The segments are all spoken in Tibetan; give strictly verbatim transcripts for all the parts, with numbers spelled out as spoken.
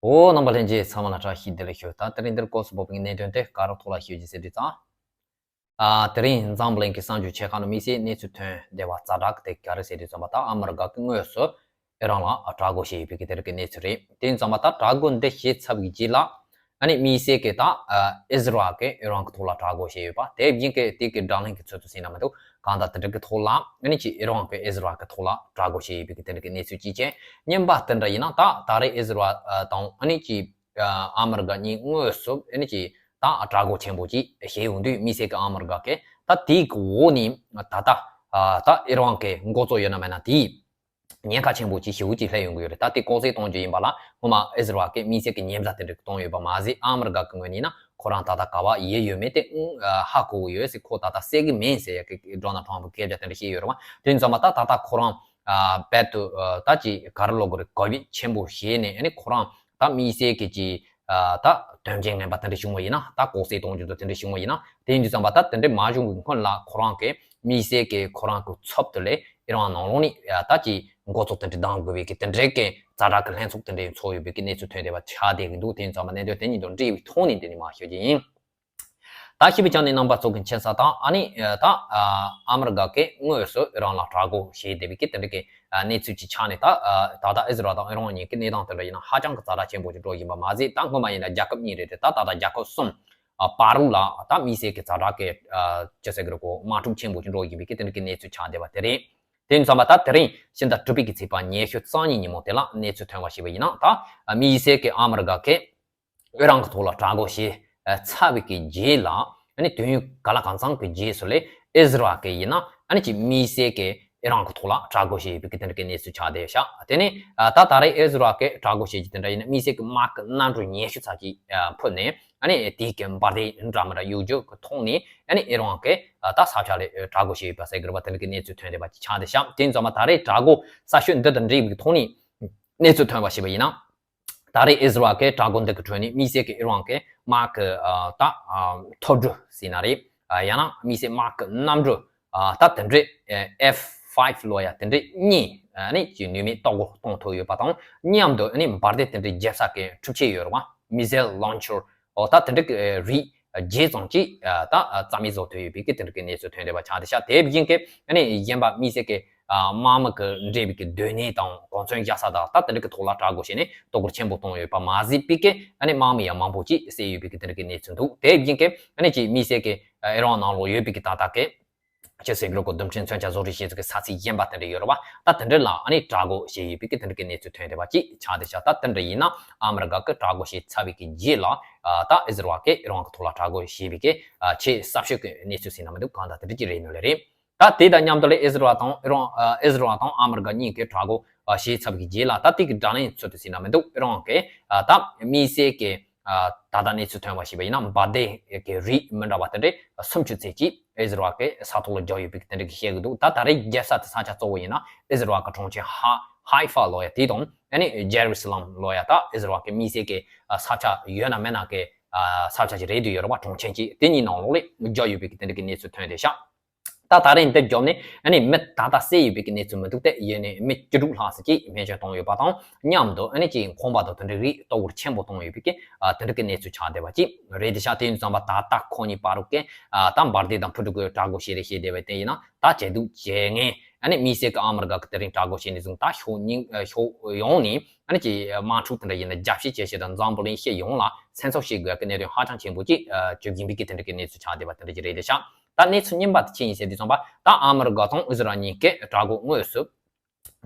འོ། རྣམ་པ་ལྷན་རྒྱས་ཚང་མ་ལ་བཀྲ་ཤིས་བདེ་ལེགས་ཞུ། ད་དེ་རིང་འདིར་སྐོར་སུ་བབས་པའི་གནད་དོན་དེ་ག་རེ་ཐོག་ལ་ཞུ་རྒྱུ་ཟེར་དུས་ཙང་། ཨ། དེ་རིང་འཛམ་གླིང་གི་གསར་འགྱུར་ཆེ་ཁག་ནང་དམིགས་བསལ་གནས་ཚུལ་ཐོན་བསྡད་པ་ཛ་དྲག་དེ་ག་རེ་ཟེར་དུས་ཙམ་པ། ད་ཨ་མི་རི་ཀ་གི་དངོས་སུ་ཨི་རན་ལ་དྲག་རྒོལ་བྱས་ཡོད་པའི་གི་དེ་རིང་གི་གནས་ཚུལ་རེད། དེ་ཙམ་པ་ད་དྲག་རྒོལ་འདི་བྱས་ཚར་བའི་རྗེས་ལ། ཨ་ནི་དམིགས་བསལ་གི་ད་ཨ་ཨི་ཟི་རལ་གི་ཨི་རན་གི་ཐོག་ལ་དྲག་རྒོལ་བྱས་ཡོད་པ། དེ་བཞིན་གི་དེ་གི་བགྲོ་གླེང་གི་ཚུལ་དུ་ཟེར་ན་མི་འདུག་གང་ལྟར་དེ་འདྲ་གི་ཐོག་ལ་ཨ་ནི་ཅིག་ཨི་རན་གི་ཨི་ཟི་རལ་གི་ཐོག་ལ་དྲག་རྒོལ་བྱས་ཡོད་པའི་གི་དེ་འདྲ་གི་གནས་ཚུལ་ཅིག་བྱས། རྙིང་པ་དེ་འདྲ་ཡིན་ན་ད་ད་རེས་ཨི་ཟི་རལ་དང་ཨ་ནི་ཅིག་ཨ་མི་རི་ཀ་གཉིས་དངོས་སུ་ཨ་ནི་ཅིག་ད་དྲག་རྒོལ་ཆེན་པོ་ཅིག་བྱས་ཡོང་དུས། དམིགས་བསལ་གི་ཨ་མི་རི་ཀ་གི་ད་དེའི་གི་འོག་ནས་ད་ད་ད་ཨི་རན་གི་འགོ་གཙོ་ཡོད་ན་མེད་ན་དེའི་ཉེན་ཁ་ཆེན་པོ་ཅིག་ཞེ་པོ་ཅིག་སླེབས་ཡོང་གི་ཡོད་རེད། ད་དེ་ལྐོག་ཟ་གཏོང་རྒྱུ་ཡིན་པ་ལ་སྔོན་མ་ཨི་ཟི་རལ་གི་དམིགས་བསལ་གི་ཉེན་བརྡ་དེ་འདྲ་གཏོང་ཡོད་པ་མ་ཟད། ཨ་མི་རི་ཀ་གི་ངོས་ནས་ན་ཁོ་རང་ད་ལྟ་ག་པར་ཡོད་ཡོད་མེད་དེ་ཨ་ཧ་གོ་གི་ཡོད་ཟེར། ཁོ་ད་ལྟ་གསལ་གི་མིན་ཟེར་ཡ་གི་ཌོ་ནལ་ཊམ་ཕི་སྐད་ཆ་དེ་འདྲ་བཤད་ཡོད་རེད་བ། དེ་ཙམ་པ་ད་ད་ལྟ་ཁོ་རང་ཨ་རྦད་དེ་ཨ་ད་ཅིག་ག་རེ་ལབ་དགོས་རེད། གོ་བིཌ་ཆེན་པོ་བྱས་ནས་ཨ་ནི་ཁོ་རང་ད་དམིགས་བསལ་གི་ཅིག་ཨ་ད་དོན་རྐྱེན་ངན་པ་དེ་འདྲ་བྱུང་བ་ཡིན་ན། ད་ལྐོག་ཟ་གཏོང་རྒྱུ་དང་དེ་འདྲ་བྱུང་བ་ཡིན་ན། དེ་ཡིན་དུས་ཙམ་པ་ད་དེ་འདྲ་མ་བྱུང་གི་སྔོན་ལ་ཁོ་རང་གི་དམིགས་བསལ་གི་ཁོ་རང་གི་ཚབ་ཏུ་ལས་ཨི་རན་ནང་ལོགས་ནས་ད་ཅིག་འགོ་ཚུགས་དེ་འདྲ་གདམ་དགོས་པའི་གི་དེ་འདྲའི་གི་ཛ་དྲག་གི་ལྷན་ཚོགས་དེ་འདྲ་ཚོགས་ཡོད་པའི་གི་གནས་ཚུལ་ཐོན་བསྡད་པ་ཆགས་བསྡད་ཀྱི་འདུག་དེ་ཡིན་ཙང་མ་གནད་དོན་དེ་གཉིས་དང་འབྲེལ་བའི་ཐོག་ནས་འདི་ནས་མར་ཞུ་རྒྱུ་ཡིན། ད་ཞིབ་པ་ཅང་ནས་རྣམ་པ་ཚོ་གི་མཁྱེན་གསལ་དང་། ཨ་ནི་ད་ཨ་མི་རི་ཀ་གི་དངོས་སུ་ཨི་རན་ལ་དྲག་རྒོལ་བྱས་བསྡད་པའི་གི་དེ་འདྲ་གི་གནས་ཚུལ་ཅིག་ཆགས་ནས། ད་ད་ལྟ་ཨི་ཟི་རལ་དང་ཨི་རན་གཉིས་ཀྱི་གནས་སྟངས་དེ་འདྲ་ཡིན་ན་ཧ་ཅང་གི་ཛ་དྲག་ཆེན་པོ་ཅིག་འགྲོ་བཞིན་པ་མ་ཟད། ད་སྔོན་མ་ཡིན་ན་རྒྱལ་ཁབ་གཉིས་རེད་དེ། ད་ད་ལྟ་རྒྱལ་ཁབ་གསུམ་ཨ་བར་ལ་ད་དམིགས་བསལ་གྱི་ཛ་དྲག་གི་ཨ་ཅི་ཟེར་གི་རེད་གོ། དམག་འཁྲུག་ཆེན་པོ་ཞིག་འགྲོ་བཞིན་པའི་གི་དེ་འདྲ་གི་གནས་ཚུལ་ཆགས་བསྡད་པ་དེ་རེད། དེ་ཡིན་ཙང་མ་ད་དེ་རིང་ཕྱི་ཟླ་དྲུག་པའི་གི་ཚེས་པ་ཉི་ཤུ་རྩ་གཉིས་ཉིན་མོ་དེ་ལ་གནས་ཚུལ་ཐོན་པ་ཞིག་ཡིན་ན། ད་དམིགས་བསལ་གྱི་ཨ་མི་རི་ཀ་གི་ཨི་རན་གྱི་ཐོག་ལ་དྲག་རྒོལ་བྱས་ཚར་བའི་གི་རྗེས་ལ། ཨ་ནི་དུས་ཡུན་ག་ལ་གང་འཚམ་གྱི་རྗེས་སུ་ལས་ཨི་ཟི་རལ་གྱི་ཡིན་ན་ཨ་ནི་ཅིག་དམིགས་བསལ་གྱི་ཨི་རན་གྱི་ཐོག་ལ་དྲག་རྒོལ་བྱས་ཡོད་པའི་གི་དེ་འདྲ་གི་གནས་ཚུལ་ཆགས་བསྡད་ཤག་དེ་ནས་ཨ་ད་ད་རེས་ཨི་ཟི་རལ་གྱི་དྲག་རྒོལ་བྱས་རྒྱུ་དེ་འདྲ་ཡིན་ན། དམིགས་བསལ་གྱི་དམག་གི་གནམ་གྲུ་ཉི་ཤུ་ཙམ་ཅིག་ཨ་འཕུར་ནས། ཨ་ནི་དེའི་གི་འབར་མདེལ་འདྲ་མི་འདྲ་གཡུག་རྒྱུ་གི་ཐོག་ནས། ཨ་ནི་ཨི་རན་གྱི་ཨ་ད་ས་ཆ་ལ་དྲག་རྒོལ་བྱས་ཡོད་པ་ཟེར་གི་རེད་པ། དེ་འདྲ་གི་གནས་ཚུལ་ཐོན་བསྡད་པ་ཅིག་ཆགས་བསྡད་ཤག་དེ་ཡིན་ཙང་མ་ད་རེས་དྲག་རྒོལ་གསར་ཤོས་འདི་དང་འབྲེལ་བའི་ཐོག་ནས་གནས་ཚུལ་ཐོན་པ་ཞིག་ཡིན་ན། ད་རེས་ཨི་ཟི་རལ་གྱི་དྲག་རྒོལ་འདི་གི་ཁྲོད་ནས་དམིགས་བསལ་གྱི་ཨི་རན་གྱི་དམག་གི་ཨ་ད་ཨ་མཐོ་གྲུ་ཟེར་ན་རེད། ཨ་ཡང་ན་དམིགས་བསལ་དམག་གི་གནམ་གྲུ་ཨ་ད་དེ་འདྲའི་ཨེཕ་ཕའིབ་ལབ་ཡ་དེ་འདྲའི་གཉིས་ཨ་ནི་ཅིག་ནུས་མེད་ཏོག་གོ་གཏོང་ཐུབ་ཡོད་པ་དང་། མཉམ་དུ་ཨ་ནི་འབར་མདེལ་དེ་འདྲའི་རྒྱབ་ས་གི་གྲུབ་ཆ་ཡོད་རེད་བ། མི་སེལ་ལོན་ཆར། འོ་ད་དེ་འདྲ་གི་རིགས་བརྒྱད་ཙམ་ཅིག་ཨ་ད་རྩ་མེད་བཟོ་ཐུབ་ཡོད་པའི་གི་དེ་འདྲ་གི་གནས་ཚུལ་ཐོན་བསྡད་པ་ཆགས་བསྡད་ཤག་དེ་བཞིན་གི་ཨ་ནི་གཞན་པ་དམིགས་བསལ་གི་ཨ་དམག་མི་གི་འབྲེལ་བའི་གི་སྡོད་གནས་དང་གོ་མཚོན་བཞག་ས་དང་། ད་དེ་འདྲ་གི་ཐོག་ལ་དྲག་རྒོལ་བྱས་ནས་དོ་ཁུར་ཆེན་པོ་གཏོང་ཡོད་པ་མ་ཟད་པའི་གི་ཨ་ནི་དམག་མི་ཡང་མང་པོ་ཅིག་བསད་ཡོད་པའི་གི་དེ་འདྲ་གི་གནས་ཚུལ་འདུག་དེ་བཞིན་གི་ཨ་ནི་ཅིག་དམིགས་བསལ་གི་ཨ་ཨི་རན་ནང་ལོགས་ཡོད་པའི་གི་ད་ལྟ་གི་ཅི་ཟེར་གི་རེད་གོ། རྡུལ་ཕྲན་མཚོན་ཆ་བཟོ་རིགས་བྱེད་ས་གི་ས་ཚིགས་གཞན་པ་དེ་འདྲ་ཡོད་རེད་བ། ད་དེ་འདྲ་ལ་ཨ་ནི་དྲག་རྒོལ་བྱས་ཡོད་པའི་གི་དེ་འདྲ་གི་གནས་ཚུལ་ཐོན་བསྡད་པ་ཅིག་ཆགས་བསྡད་ཤག་ད་དེ་འདྲ་ཡིན་ན་ཨ་མི་རི་ཀ་གི་དྲག་རྒོལ་བྱས་ཚར་བའི་གི་རྗེས་ལ་ཨ་ད་ཨི་ཟི་རལ་གྱིས་ཨི་རན་གི་ཐོག་ལ་དྲག་རྒོལ་བྱས་པའི་གི་ཨ་ཆེས་གསར་ཤོས་གི་གནས་ཚུལ་ཟེར་ན་མི་འདུག་གང་ལྟར་དེ་འདྲ་ཅིག་རེད་ནོ་ལེ་རེད། ད་དེ་དང་མཉམ་དུ་ལ་ཨི་ཟི་རལ་དང་ཨི་རན་ཨ་ཨི་ཟི་རལ་དང་ཨ་མི་རི་ཀ་གཉིས་ཀྱིས་དྲག་རྒོལ་ཨ་བྱས་ཚར་བའི་གི་རྗེས་ལ། ད་དེ་གི་བགྲོ་གླེང་ཚུལ་དུ་ཟེར་ན་མི་འདུག་ཨི་རན་གྱིས་ཨ་ད་དམིགས་བསལ་གི་ཨ་ད་ལྟ་གནས་ཚུལ་ཐོན་པ་ཞིག་ཡིན་ན། འབར་མདེལ་གྱི་རིགས་མི་འདྲ་བ་དེ་འདྲའི་སུམ་ཅུ་ཙམ་ཅིག་ཨི་ཟི་རལ་གྱི་ས་ཐོག་ལ་འཇོག་ཡོད་པའི་དེ་འདྲ་གི་བཤད་གི་འདུག་ད་ད་རེས་རྒྱལ་ས་དེ་ས་ཆ་གཙོ་བོ་ཡིན་ན་ཨི་ཟི་རལ་གྱི་གྲོང་ཁྱེར་ཧ་ཧའི་ཧྥ་ལབ་ཡ་དེ་དང་། ཨ་ནི་ཇེ་རུ་སི་ལམ་ལབ་ཡ། ད་ཨི་ཟི་རལ་གྱི་དམིགས་བསལ་གྱི་ས་ཆ་ཡོད་ན་མེད་ན་གི་ས་ཆ་ཅིག་རེད་འདུག་ཡོད་རེད་བ། གྲོང་ཁྱེར་ཅིག་དེ་གཉིས་ནང་ལོགས་ལ་འཇོག་ཡོད་པའི་དེ་འདྲ་གི་གནས་ཚུལ་ཐོན་བསྡད་ཤག་ད་ད་རེས་འདི་བརྒྱབ་ནས་ཨ་ནི་མི་ད་ལྟ་བསད་ཡོད་པའི་གི་གནས་ཚུལ་མི་འདུག་སྟེ། ཡོད་ནས་མི་བཅུ་དྲུག་ལྷག་ཙམ་ཅིག་སྨན་བཅོས་བཏང་ཡོད་པ་དང་། མཉམ་དུ་ཨ་ནི་ཅིག་ཁང་པ་དང་དེ་འདྲའི་རིགས་གཏོར་རྒོལ་ཆེན་པོ་བཏང་ཡོད་པའི་གི་ཨ་དེ་འདྲ་གི་གནས་ཚུལ་ཆགས་བསྡད་པ་ཅིག་རེད་དེ་ཤག་དེ་ཡིན་ཙང་པ་ད་ལྟ་ཁོ་གཉིས་བར་དུ་གི་ཨ་ད་འབར་མདེལ་དང་འཕུར་གྲུ་གི་དྲག་རྒོལ་བྱས་རེད་བྱས་བསྡད་པ་དེ་ཡིན་ན། ད་བྱེད་དུ་བྱེད་ངེས། ཨ་ནི་དམིགས་བསལ་གི་ཨ་མི་རི་ཀ་གི་དེ་རིང་དྲག་རྒོལ་བྱས་ནས་བཟུང་ད་ཕྱོགས་གཉིས་ཕྱོགས་ཡོངས་ནས་ཨ་ནི་ཅིག་དམག་འཁྲུག་དེ་འདྲ་ཡིན་ན་རྒྱབ་བཤིག་བྱེད་བྱེད་དང་འཛམ་བུ་གླིང་སྤྱི་ཡོངས་ལ་སེམས་འཚབ་བྱེད་དགོས་ཀྱི་གནད་དོན་ཧ་ཅང་ཆེན་པོ་ཅིག་ཨ་བྱེད་ཀྱིན་པའི་གི་དེ་འདྲ་གི་གནས་ཚུལ་ཆགས་བསྡད་པ་དེ་འདྲ་ཅིག་རེད་དེ་ཤག་ད་གནས་ཚུལ་རྙིང་པ་དེ་ཅི་ཡིན་ཟེར་དུས་ཙམ་པ། ད་ཨ་མི་རི་ཀ་དང་ཨི་ཟི་རལ་གཉིས་ཀས་དྲག་རྒོལ་དངོས་སུ་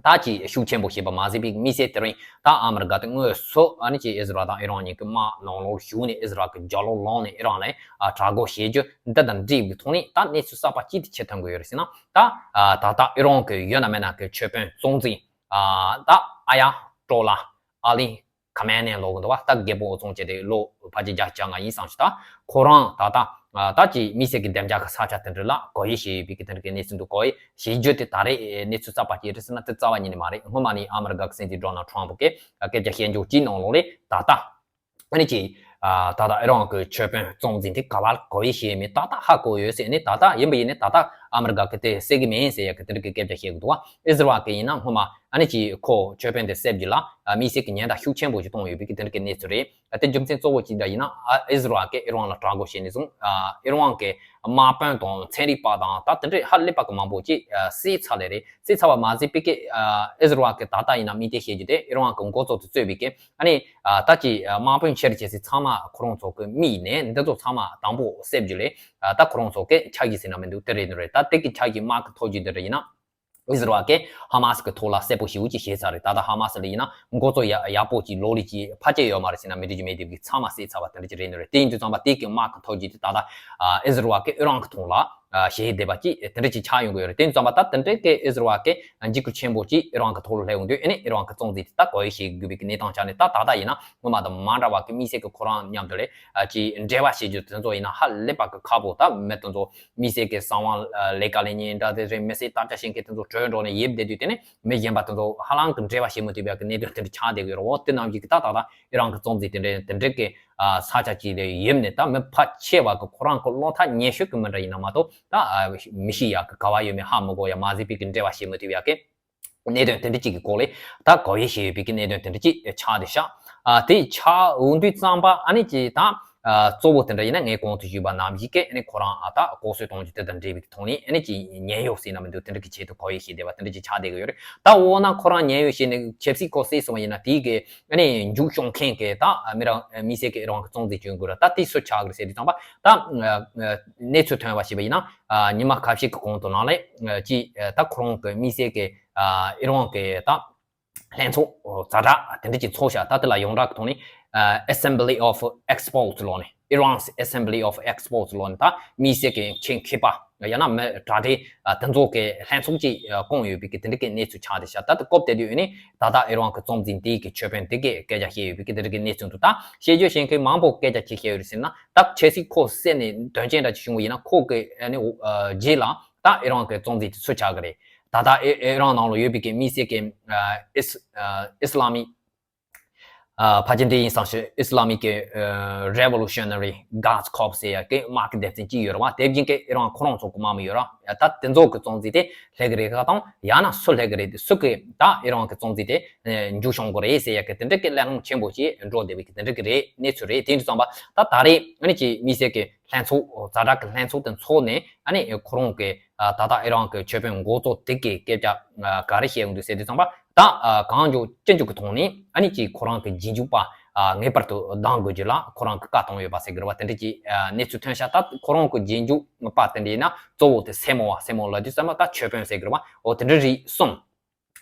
ད་ཅིག་ཤུགས་ཆེན་པོ་བྱས་པ་མ་ཟད་པའི་དམིགས་བསལ་དེ་རིང་ད་ཨ་མི་རི་ཀ་དེ་དངོས་སུ་ཨ་ནི་ཅིག་ཨི་ཟི་རལ་དང་ཨི་རན་གཉིས་ཀྱི་དམག་ནང་ལོགས་ཞུགས་ནས་ཨི་ཟི་རལ་གྱི་རྒྱབ་ལོགས་ལངས་ནས་ཨི་རན་ལ་ཨ་དྲག་རྒོལ་བྱེད་རྒྱུ་འདི་དང་འབྲེལ་བའི་ཐོག་ནས་ད་གནས་ཚུལ་གསར་པ་ཅི་ཐད་ཐོན་གྱི་ཡོད་རེད་ཟེར་ན། ད་ཨ་ད་ལྟ་ཨི་རན་གྱི་ཡོད་ན་མེད་ན་གི་ཆོས་དཔོན་གཙོ་འཛིན་ཨ་ད་ཨ་ཡ་ཏོ་ལ་ཨ་ལི་ཁ་མེ་ནེ་ལབ་གི་འདུག་བ། ད་རྒད་པོ་འུ་ཚང་བྱས་ཏེ་ལོ་ཕལ་ཆེར་བརྒྱ་ཆ་བརྒྱ་ལྔ་ཡིན་བསམ་ཞིག་ད་ཁོ་རང་ད་ལྟ་ཨ་ད་ཅིག་དམིགས་བསལ་གྱི་འདེམས་བྱ་གི་ས་ཆ་དེ་འདྲ་ལ་སྒོ་དབྱེ་བྱས་ཡོད་པའི་གི་དེ་འདྲ་གི་གནས་ཚུལ་འདུག་སྒོ་དབྱེ་བྱེད་རྒྱུ་དེ་ད་རེས་གནས་ཚུལ་གསར་པ་ཅིག་རེད་ཟེར་ན་དེ་རྩ་བ་ཉིད་ནས་མ་རེད། སྔོན་མ་ནས་ཨ་མི་རི་ཀ་གི་སྲིད་འཛིན་ཌོ་ནལ་ཊམ་ཕི་གིས་སྐད་ཆ་བཤད་འཇོག་ཅིག་ནང་ལོགས་ལ་ད་ལྟ་ཨ་ནི་ཅིག་ཨ་ད་ལྟ་ཨི་རན་གྱི་ཆོས་དཔོན་གཙོ་འཛིན་དེ་ག་པར་སྒོ་དབྱེ་བྱས་མིན་ཏག་ཏག་ཧ་གོ་ཡོད་ཟེར་ནས། ད་ལྟ་ཡིན་པ་ཡིན་ནས་ད་ལྟ་ ཨ་མི་རི་ཀ་གི་དེ་གསད་གི་མིན་ཟེར་ཡ་གི་དེ་འདྲ་གི་སྐད་ཆ་བཤད་གི་འདུག་བ། ཨིས་ར་ཨེལ་གི་ཡིན་ན་སྔོན་མ་ཨ་ནི་ཅིག་ཁོ་ཆོས་དཔོན་དེ་བསད་རྒྱུ་ལ་དམིགས་བསལ་གི་ཉེན་བརྡ་ཤུགས་ཆེན་པོ་ཞིག་གཏོང་ཡོད་པའི་གི་དེ་འདྲ་གི་གནས་ཚུལ་རེད། དེ་རྒྱུ་མཚན་གཙོ་བོ་ཅིག་འདྲ་ཡིན་ན་ཨིས་ར་ཨེལ་གི་ཨི་རན་ལ་དྲག་རྒོལ་བྱས་ནས་བཟུང་ཨི་རན་གི་དམག་དཔོན་དང་ཚན་རིག་པ་དང་ད་དེ་འདྲའི་ཧ་ལས་པ་གི་མང་པོ་ཅིག་བསད་ཚར་ལེ་རེད། བསད་ཚར་བ་མ་ཟད་པའི་གི་ཨིས་ར་ཨེལ་གི་ད་ལྟ་ཡིན་ན་དམིགས་བསལ་བཤད་རྒྱུ་དེ་ཨི་རན་གི་འགོ་གཙོ་དེ་གཙོས་པའི་གི་ཨ་ནི་ད་ཅི་དམག་དཔོན་ཆེར་བྱས་སའི་ཚང་མ་ཁོ་རང་ཚོ་གི་མི་ཡིན་ནས་འདི་ཚོ་ཚང་མ་དང་པོ་བསད་རྒྱུ་ལས་ད་ཁོ་རང་ཚོ་གི་ཆ་གཞི་ཟེར་ན་མི་འདུག་དེ་རེད་ནི་རེད། ད་དེ་གི་ཆ་གཞི་དམག་གི་ཐོག་རྒྱུ་དེ་འདྲ་ཡིན་ན། ཨིས་ར་ཨེལ་གི་ཧ་མ་སི་གི་ཐོག་ལ་གསལ་པོ་ཞེ་པོ་ཅིག་བྱས་ཚར་རེད། ད་ལྟ་ཧ་མ་སི་ལ་ཡིན་ན་འགོ་གཙོ་ཡག་ཡག་པོ་ཅིག་ལོ་ལེགས་ཅིག་ཕལ་ཆེར་ཡོད་མ་རེད་ཟེར་ན་མི་འགྲིག་རྒྱུ་མེད་དེ་གི་ཚང་མ་བསད་ཚར་བ་དེ་འདྲ་ཅིག་རེད་ནི་རེད། དེ་ཡིན་དུས་ཙམ་པ་དེ་གི་དམག་གི་ཐོག་རྒྱུ་དེ་ད་ལྟ་ཨིས་ར་ཨེལ་གི་ཨི་རན་གི་ཐོག་ལ་བྱས་བསྡད་པ་ཅིག་དེ་འདྲ་ཅིག་ཆགས་ཡོང་གི་ཡོད་རེད། དེ་ཡིན་དུས་ཙམ་པ་ད་དེ་འདྲ་གི་ཨིས་ར་ཨེལ་གི་འཇིགས་སྐུལ་ཆེན་པོ་ཅིག་ཨི་རན་གི་ཐོག་ལ་སླེབས་ཡོང་དུས་ཨ་ནི་ཨི་རན་གི་གཙོ་འཛིན་དེ་ད་གོ་ཡི་ཤེས་དགོས་པའི་གི་གནས་སྟངས་ཆགས་ནས་ད་ད་ལྟ་ཡིན་ན་སྔོན་མ་དང་མ་འདྲ་བ་གི་དམིགས་བསལ་གི་ཁོ་རང་མཉམ་དུ་ལས་ཅིག་འབྲེལ་བ་བྱེད་རྒྱུ་དེ་ཚོ་ཡིན་ན་ཧ་ལས་པ་གི་ཁག་པོ། ད་མི་དེ་ཚོ་དམིགས་བསལ་གྱི་གསང་བ་ལས་ཀ་ལས་ཉེན་འདྲ་དེ་རེད། མི་སེར་དར་ཆ་བྱེད་མཁན་དེ་ཚོ་བྲོས་འགྲོ་ནས་ཡིབ་བསྡད་དུས་དེ་ནས་མི་གཞན་པ་དེ་ཚོ་ཧ་ལམ་གྱི་འབྲེལ་བ་བྱེད་མི་ཐུབ་པའི་གི་གནད་དོན་དེ་འདྲ་ཆགས་བསྡད་ཀྱི་ཡོད་རེད། འོ་དེ་རྣམས་ཀྱིས་ད་ད་ལྟ་ཨི་རན་གྱི་གཙོ་འཛིན་དེ་འདྲ་དེ་འདྲ་གི་ས་ཆ་ཅིག་ལ་ཡིབ་ནས་ད་མི་ཕལ་ཆེ་བ་གི་ཁོ་རང་གི་བློ་ཐག་ཉེ་ཤོས་ཀྱི་མི་འདྲ་ཡིན་ན་མ་གཏོགས་ད་མི་ཤེས་ཡ་གི་ག་བ་ཡོད་མེད་ཧ་མི་གོ་ཡ་མ་ཟད་པའི་གི་འབྲེལ་བ་བྱེད་མི་ཐུབ་ཡ་གི་གནད་དོན་དེ་འདྲ་གཅིག་གི་སྐོར་ལས་ད་གོ་ཡི་ཤེས་ཡོད་པའི་གི་གནད་དོན་དེ་འདྲ་གཅིག་ཆགས་བསྡད་ཤག་ཨ་དེ་ཆགས་འོང་དུས་ཙམ་པ་ཨ་ནི་ཅིག་ད་ཨ་གཙོ་བོ་དེ་འདྲ་ཡིན་ན་ངས་གོང་དུ་ཞུས་པ་ནང་བཞིན་གི་ཨ་ནི་ཁོ་རང་ཨ་ད་ལྐོག་གསོད་གཏོང་རྒྱུ་དེ་དང་འབྲེལ་བའི་ཐོག་ནས་ཨ་ནི་ཅིག་ཉེན་གཡོལ་ཟེར་ན་མི་འདུག་དེ་འདྲ་གི་ཆེད་དུ་གོ་ཡི་ཤེས་བསྡད་པ་དེ་འདྲ་ཅིག་ཆགས་བསྡད་གི་ཡོད་རེད། ད་འོ་ན་ཁོ་རང་ཉེན་གཡོལ་བྱས་ནས་ཆབ་སྲིད་ཁོ་བསད་སོང་བ་ཡིན་ན་དེའི་གི་ཨ་ནི་མཇུག་སྐྱོང་མཁན་གི་ད་ཨ་མི་རང་མི་སེར་གི་ཨི་རན་གི་གཙོ་འཛིན་བྱུང་དགོས་རེད། ད་དེ་སུ་ཆགས་གི་རེད་ཟེར་དུས་ཙམ་པ་ད་ཨ་གནས་ཚུལ་ཐོན་པ་ཞིག་པ་ཡིན་ན། ཉི་མ་ཁ་ཤས་ཀྱི་གོང་དུ་ནང་ལས་ཅིག་ད་ཁོ་རང་གི་དམིགས་བསལ་གྱི་ཨི་རན་གྱི་ད་ལྷན་ཚོགས་ཛ་དྲག་དེ་འདྲ་ཅིག་ཚོགས་ཤག་ད་དེ་ལ་ཡོངས་གྲགས་ཀྱི་ཐོག་ནས་Assembly of Experts ལབ་ནས། Iran's Assembly of Experts ལབ་ནས་ད་དམིགས་བསལ་གྱི་ཆེད་མཁས་པ་ཡང་ན་མི་གྲ་སྒྲིག་དེ་ཚོ་གི་ལྷན་ཚོགས་ཅིག་བསྐོངས་ཡོད་པའི་གི་དེ་འདྲ་གི་གནས་ཚུལ་ཆགས་བསྡད་ཤག་ད་དེ་སྐབས་དེ་དུས་ནས་ད་ལྟ་ཨི་རན་གྱི་གཙོ་འཛིན་དེ་གི་ཆོས་དཔོན་དེ་གི་སྐད་ཆ་བཤད་ཡོད་པའི་གི་དེ་འདྲ་གི་གནས་ཚུལ་འདུག་ད་བཤད་རྒྱུ་བཤད་མཁན་མང་པོ་སྐད་ཆ་ཅིག་བཤད་ཡོད་རེད་ཟེར་ན། ད་ཆབ་སྲིད་ཁོ་བསད་ནས་དོན་རྐྱེན་འདྲ་ཅིག་བྱུང་བ་ཡིན་ན་ཁོ་གི་ཨ་ནི་རྗེས་ལ་ད་ཨི་རན་གྱི་གཙོ་འཛིན་དེ་སུ་ཆགས་ཀྱི་རེད། ད་ལྟ་ཨི་ཨི་རན་ནང་ལ་ཡོད་པའི་གི་དམིགས་བསལ་གྱི་ཨིས་ཨིས་ལ་མིག་ཕལ་ཆེར་འདི་ཡིན་བསམ་ཞིག་ཨིས་ལ་མིག་གི་Revolutionary Guards Corps ཟེར་ཡ་གི་དམག་གི་སྡེ་ཚན་གཅིག་ཡོད་རེད་བ། དེ་བཞིན་གྱི་ཨི་རན་ཁོ་རང་ཚོ་གི་དམག་མི་ཡོད་རེད། ད་དེ་ཚོ་གི་གཙོ་འཛིན་དེ་སླེབས་ཀྱི་རེད་ག་དང་ཡང་ན་སུ་སླེབས་ཀྱི་རེད། སུ་གི་ད་ཨི་རན་གི་གཙོ་འཛིན་དེ་མཇུག་སྐྱོང་དགོས་རེད་ཟེར་ཡ་གི་དེ་འདྲ་གི་གླེང་སློང་ཆེན་པོ་ཞིག་འགྲོ་བསྡད་པའི་གི་དེ་འདྲ་གི་རེད་གནས་ཚུལ་རེད། དེ་འདྲ་ཙམ་པ་ད་ད་རེས་ཨ་ནི་ཅིག་དམིགས་བསལ་གི་ལྷན་ཚོགས་ཛ་དྲག་གི་ལྷན་ཚོགས་དེ་འཚོགས་ནས་ཨ་ནི་ཁོ་རང་གི་ད་ལྟ་ཨི་རན་གི་ཆོས་དཔོན་འགོ་གཙོ་དེ་གི་སྐད་ཆ་ག་རེ་བཤད་ཡོང་འདུག་ཟེར་དུས་ཙམ་པ་ད་གང་མགྱོགས་ཅི་མགྱོགས་ཀྱི་ཐོག་ནས་ཨ་ནི་ཅིག་ཁོ་རང་གི་རྗེས་འཇུག་པ་ངེས་པར་དུ་གདམ་དགོས་རྒྱུ་ལ་ཁོ་རང་གི་བཀའ་བཏང་ཡོད་པ་ཟེར་གི་རེད་བ། དེ་འདྲ་ཅིག་གནས་ཚུལ་ཐོན་ཤག་ད་ཁོ་རང་གི་རྗེས་འཇུག་པ་དེ་འདྲ་ཡིན་ན་གཙོ་བོ་དེ་སེ་མོ་བ་སེ་མོ་ལབ་དུས་ཙམ་པ་ད་ཆོས་དཔོན་ཟེར་གི་རེད་བ། འོ་དེ་འདྲ་རིགས་གསུམ།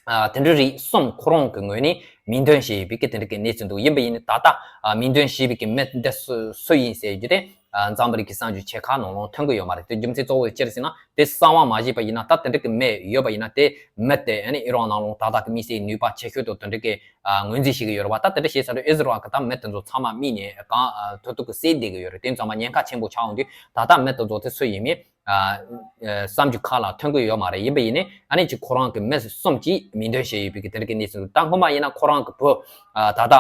ཨ་དེ་འདྲ་རིགས་གསུམ་ཁོ་རང་གི་ངོས་ནས་མིང་འདོན་བྱས་ཡོད་པའི་གི་དེ་འདྲ་གི་གནས་ཚུལ་འདུག་ཡིན་པ་ཡིན་ནའི་ད་ལྟ་ཨ་མིང་འདོན་བྱས་པའི་གི་མི་འདི་སུ་སུ་ཡིན་ཟེར་རྒྱུ་དེ་ཨ་འཛམ་བུ་གླིང་གི་གསར་འགྱུར་ཆེ་ཁག་ནང་ལོགས་ཐོན་གི་ཡོད་མ་རེད། དེ་རྒྱུ་མཚན་གཙོ་བོ་ཅི་རེད་ཟེར་ན་དེ་གསང་བ་མ་བྱས་པ་ཡིན་ན་ད་དེ་འདྲ་གི་མི་ཡོད་པ་ཡིན་ན་དེ་མི་དེ་ཨ་ནི་ཨི་རན་ནང་ལོགས་ཏག་ཏག་གི་དམིགས་བསལ་ནུས་པ་ཆེ་ཤོས་དང་དེ་འདྲ་གི་ཨ་ངོས་འཛིན་བྱེད་ཀྱི་ཡོད་རེད་བ། ད་དེ་འདྲ་བྱས་ཚར་དུས་ཨི་ཟི་རལ་གི་ད་མི་དེ་ཚོ་ཚང་མ་རྨས་ནས་གང་ཨ་ཐུབ་ཐུབ་གི་བསད་བསྡད་ཀྱི་ཡོད་རེད། དེ་ཚང་མ་ཉེན་ཁ་ཆེན་པོ་ཆགས་འོང་དུས་ད་ལྟ་མི་དེ་ཚོ་དེ་སུ་ཡིན་མིན། ཨ་ཨ་གསར་འགྱུར་ཁག་ལ་ཐོན་གི་ཡོད་མ་རེད། ཡིན་པ་ཡིན་ནའི་ཨ་ནི་ཅིག་ཁོ་རང་གི་མི་གསུམ་གྱིས་མིང་འདོན་བྱས་ཡོད་པའི་གི་དེ་འདྲ་གི་གནས་ཚུལ་འདུག་ད་སྔོན་མ་ཡིན་ན་ཁོ་རང་གི་བུ་ཨ་ད་ལྟ་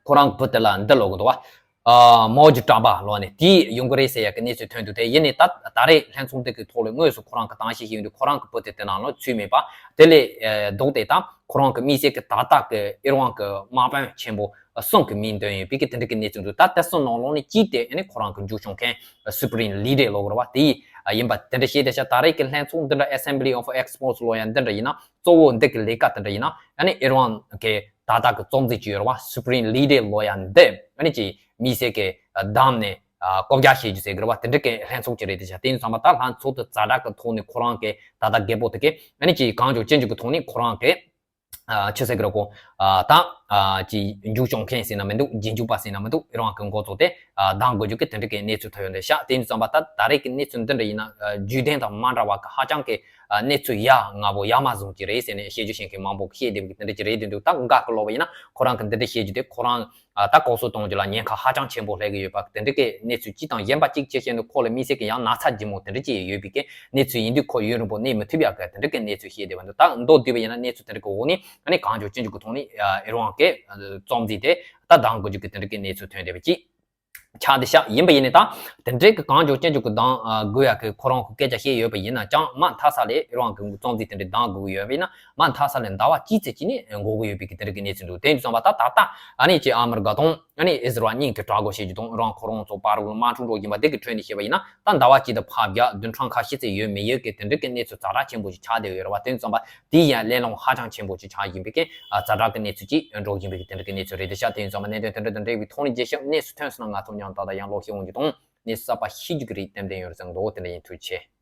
ཁོ་རང་གི་བུ་དེ་ལ་འདི་ལབ་གི་འདུག་བ། ཨ་མའོ་ཇི་གྲགས་པ་ལབ་ནས་དེ་ཡོང་གི་རེད་ཟེར་ཡ་གི་གནས་ཚུལ་ཐོན་འདུག་དེ་ཡིན་ནའི་ད་ད་རེས་ལྷན་ཚོགས་འདི་གི་ཐོག་ལ་དངོས་སུ་ཁོ་རང་གི་གཏམ་བཤད་ཞིག་ཡོང་དུས་ཁོ་རང་གི་བུ་དེ་དེ་ནང་ལ་ཚུད་མེད་པ། དེ་ལས་ཨ་ལྡོག་སྟེ་ད་ཁོ་རང་གི་དམིགས་བསལ་གི་ད་ལྟ་གི་ཨི་རན་གི་དམག་དཔོན་ཆེན་པོ་གསུམ་གྱི་མིང་འདོན་ཡོད་པའི་གི་དེ་འདྲ་གི་གནས་ཚུལ་འདུག་ད་དེ་གསུམ་ནང་ལོགས་ནས་གཅིག་དེ་ཨ་ནི་ཁོ་རང་གི་མཇུག་སྐྱོང་མཁན་Supreme Leader ལབ་དགོས་རེད་བ། དེ་ཡིན་པ་དེ་འདྲ་བཤད་བསྡད་ཤག་ད་རེས་ཀྱི་ལྷན་ཚོགས་འདི་འདྲ་Assembly of Experts ལབ་ཡ་འདི་འདྲ་ཡིན་ན་གཙོ་བོ་འདི་གི་ལས་ཀ་དེ་འདྲ་ཡིན་ན་ཨ་ནི་ཨི་རན་གི་ད་ལྟ་གི་གཙོ་འཛིན་ཅིག་ཡོད་རེད་བ། Supreme Leader ལབ་ཡ་འདི་ཨ་ནི་ཅིག་དམིགས་བསལ་གི་བདམས་ནས་ཨ་བཀོད་རྒྱ་བྱེད་རྒྱུ་ཟེར་གི་རེད་བ། དེ་འདྲ་གི་ལྷན་ཚོགས་ཅིག་རེད་བསྡད་ཤག་དེ་ཡིན་ཙང་མ་ད་ལྷན་ཚོགས་དེ་ཛ་དྲག་གི་ཐོག་ནས་ཁོ་རང་གི་ད་ལྟ་རྒད་པོ་དེ་གི་ཨ་ནི་ཅིག་གང་མགྱོགས་ཅི་མགྱོགས་གི་ཐོག་ནས་ཁོ་རང་གི་ཨ་ཆི་ཟེར་གི་རེད་གོ། ཨ་ད་ཨ་ཅིག་མཇུག་སྐྱོང་མཁན་ཟེར་ན་མི་འདུག་རྗེས་འཇུག་པ་ཟེར་ན་མི་འདུག་ཨི་རན་གི་འགོ་གཙོ་དེ་ཨ་གདམ་དགོས་རྒྱུ་གི་དེ་འདྲ་གི་གནས་ཚུལ་ཐོན་ཡོད་རེད་ཤག་དེ་ཡིན་ཙང་མ་ད་ད་རེས་ཀྱི་གནས་ཚུལ་འདི་འདྲ་ཡིན་ན་ཨ་རྒྱུན་ལྡན་དང་མ་འདྲ་བ་གི་ཧ་ཅང་གི་ཨ་གནས་ཚུལ་ཡ་ང་པོ་ཡ་མ་བཟུང་གི་རེད་ཟེར་ནས་བཤད་རྒྱུ་བཤད་མཁན་མང་པོ་བཤད་བསྡད་པའི་གི་དེ་འདྲ་ཅིག་རེད། དེ་འདུག་ད་འགག་གི་ལོག་པ་ཡིན་ན་ཁོ་རང་གི་འདི་འདྲ་བཤད་རྒྱུ་དེ་ཁོ་རང་ཨ་ད་ལྐོག་གསོད་གཏོང་རྒྱུ་ལ་ཉེན་ཁ་ཧ་ཅང་ཆེན་པོ་སླེབས་ཀྱི་ཡོད་པ་དེ་འདྲ་གི་གནས་ཚུལ་གཅིག་དང་། གཞན་པ་གཅིག་བྱས་བཤད་ན་ཁོ་ལ་དམིགས་བསལ་གྱི་ཡང་ན་ཚ་ལྗིད་མོ་དེ་འདྲ་ཅིག་ཡོད་པའི་གི་གནས་ཚུལ་ཡིན་དུས་ཁོ་ཡུན་རིང་པོ་གནས་མི་ཐུབ་ཡག་གི་དེ་འདྲ་གི་གནས་ཚུལ་བཤད་བསྡད་པ་འདུག་ད་མདོར་བསྡུས་པ་ཡིན་ན་གནས་ཚུལ་དེ་འདྲ་གི་འོག་ནས་ཨ་ནི་གང་མགྱོགས་ཅི་མགྱོགས་ཀྱི་ཐོག་ནས་ཨ་ཨི་རན་གི་ཨ་གཙོ་འཛིན་དེ་ད་གདམ་དགོས་རྒྱུ་གི་དེ་འདྲ་གི་གནས་ཚུལ་ཐོན་བསྡད་པ་ཅིག་ཆགས་བསྡད་ཤག་ཡིན་པ་ཡིན་ནའི་ད་དེ་འདྲའི་གི་གང་བྱུང་ཅི་བྱུང་གི་འདང་དགོས་ཡ་གི་ཁོ་རང་གི་སྐད་ཆ་བཤད་ཡོད་པ་ཡིན་ན་ཅང་མ་མཐའ་ས་ལས་རང་གི་རྩོམ་རྩིས་དེ་འདྲའི་འདང་དགོས་ཀྱི་ཡོད་པ་ཡིན་ན་མ་མཐའ་ས་ལས་ཟླ་བ་གཅིག་ཙམ་གྱིས་ནི་འགོར་གྱི་ཡོད་པའི་གི་དེ་འདྲ་གི་གནས་ཚུལ་འདུག་དེ་ཡིན་དུས་ཙམ་པ་ད་ད་ལྟ་ཨ་ནི་ཅི་ཨ་མི་རི་ཀ་དང་ཨ་ནི་ཨི་ཟི་རལ་གཉིས་ཀྱི་དྲག་རྒོལ་བྱེད་རྒྱུ་དང་རང་ཁོ་རང་ཚོ་བར་ལ་དམག་འཁྲུག་འགྲོ་བཞིན་པ་དེ་གི་ཁྲོད་ནས་བཤད་པ་ཡིན་ན་ད་ཟླ་བ་གཅིག་དང་ཕར་བརྒྱབ་བདུན་ཕྲག་ཁ་ཤས་ཙམ་ཡོད་མི་ཡོད་གི་དེ་འདྲ་གི་གནས་ཚུལ་ཛ་དྲག་ཆེན་པོ་ཞིག་ཆགས་བསྡད་ཡོད་རེད་བ། དེ་ཡིན་དུས་ཙམ་པ་དེ་ཡང་གླེང་སློང་ཧ་ཅང་ཆེན་པོ་ཞིག་ཆགས་བཞིན་པའི་གི་ཛ་དྲག་གི་གནས་ཚུལ་ཅིག་འགྲོ་བཞིན་པའི་གི་དེ་འདྲ་གི་གནས་ཚུལ་རེད། དེ་ཤག་དེ་ཡིན་དུས་ཙམ་པ་གནད་དོན་དེ་འདྲ་དང་འབྲེལ་བའི་ཐོག་ནས་རྗེས་ཤོད་གནས་ཚུལ་ཐོན་སོང་ན་ང་ཚོ་མཉམ་དུ་ད་ལྟ་ཡང་ལོག་ཤེས་འོང་རྒྱུ་དང་གནས་ཚུལ་གསར་པ་ཤེས་རྒྱུ་གི་རེད། ཏན་ཏན་ཡོད་རེད་བསམ་འདུག་དེ་འདྲ་ཡིན། ཐུགས་རྗེ་ཆེ།